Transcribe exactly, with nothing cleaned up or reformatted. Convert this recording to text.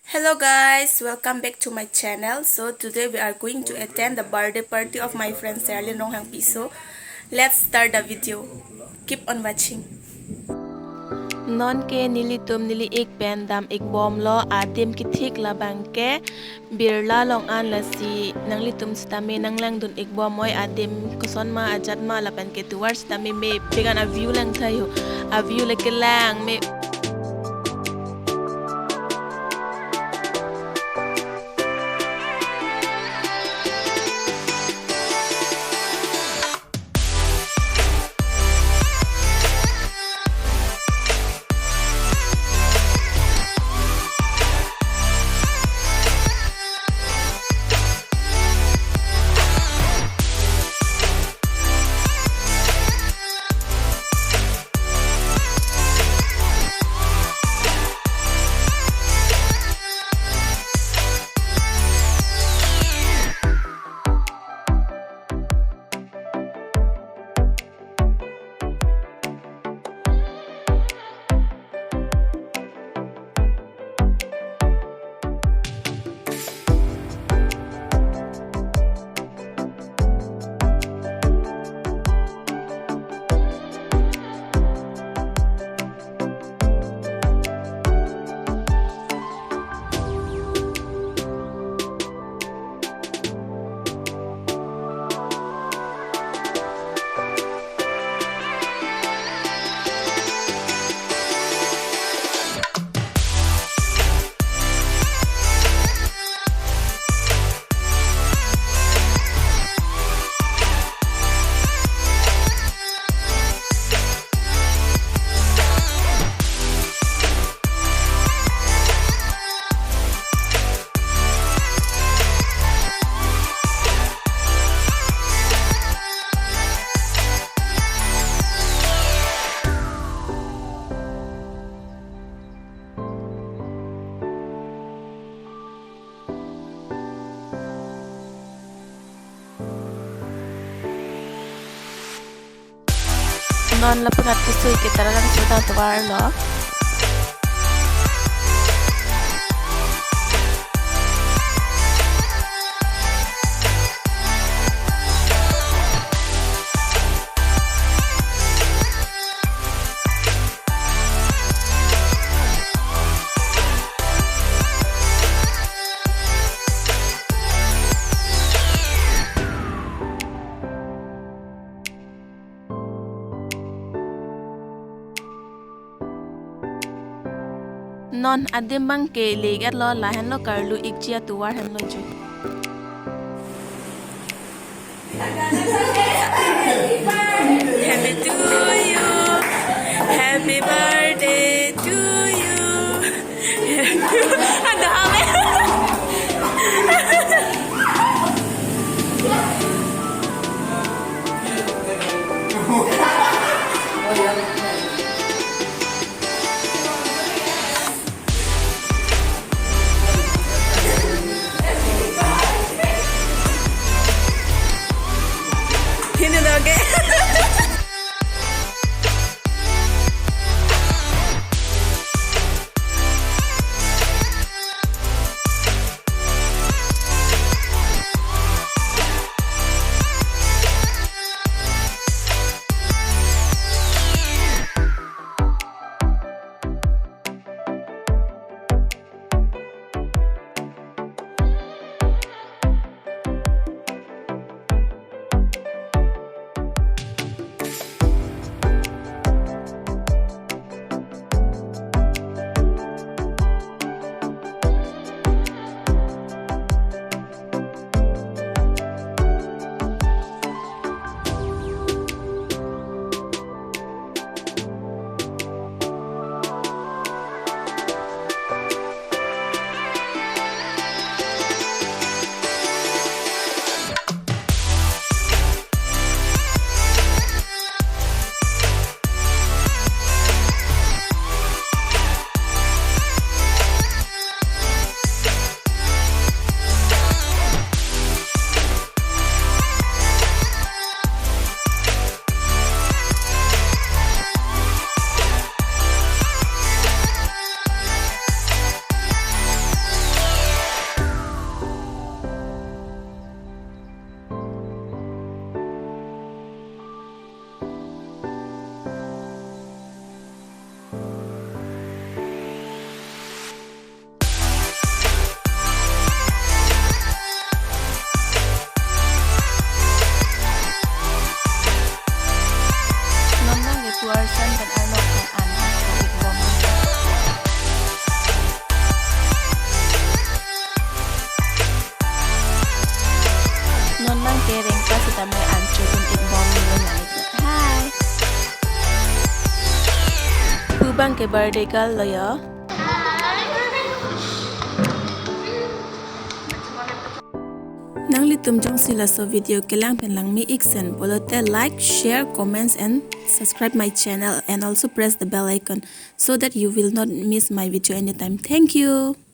Hello guys, welcome back to my channel. So today we are going to attend the birthday party of my friend Serlin Ronghangpi. So let's start the video. Keep on watching. Non ke nelitum neli-ik pen dam-ik bomlo, adim kethik labang ke Birla along an, lasi nanglitum sitame nanglangdun-ik bom oi, adim kosonma ajatma lapen ke tovar sitame mepik an, a-view lang tha ho, a-view le kelang me. Non lapunat kesui ke tarang sudah tovar lo. Non adim bang ke legat lo, lahenlo karlu-ikji atovar henlo jo. Happy to you. Happy birthday to you. Ada apa? Sini dong, oke. ke birthday girl lo yo. Nanglitum jongsi laso video kelang pen langme-ik sen pulote like, share, comments and subscribe my channel and also press the bell icon so that you will not miss my video anytime. Thank you.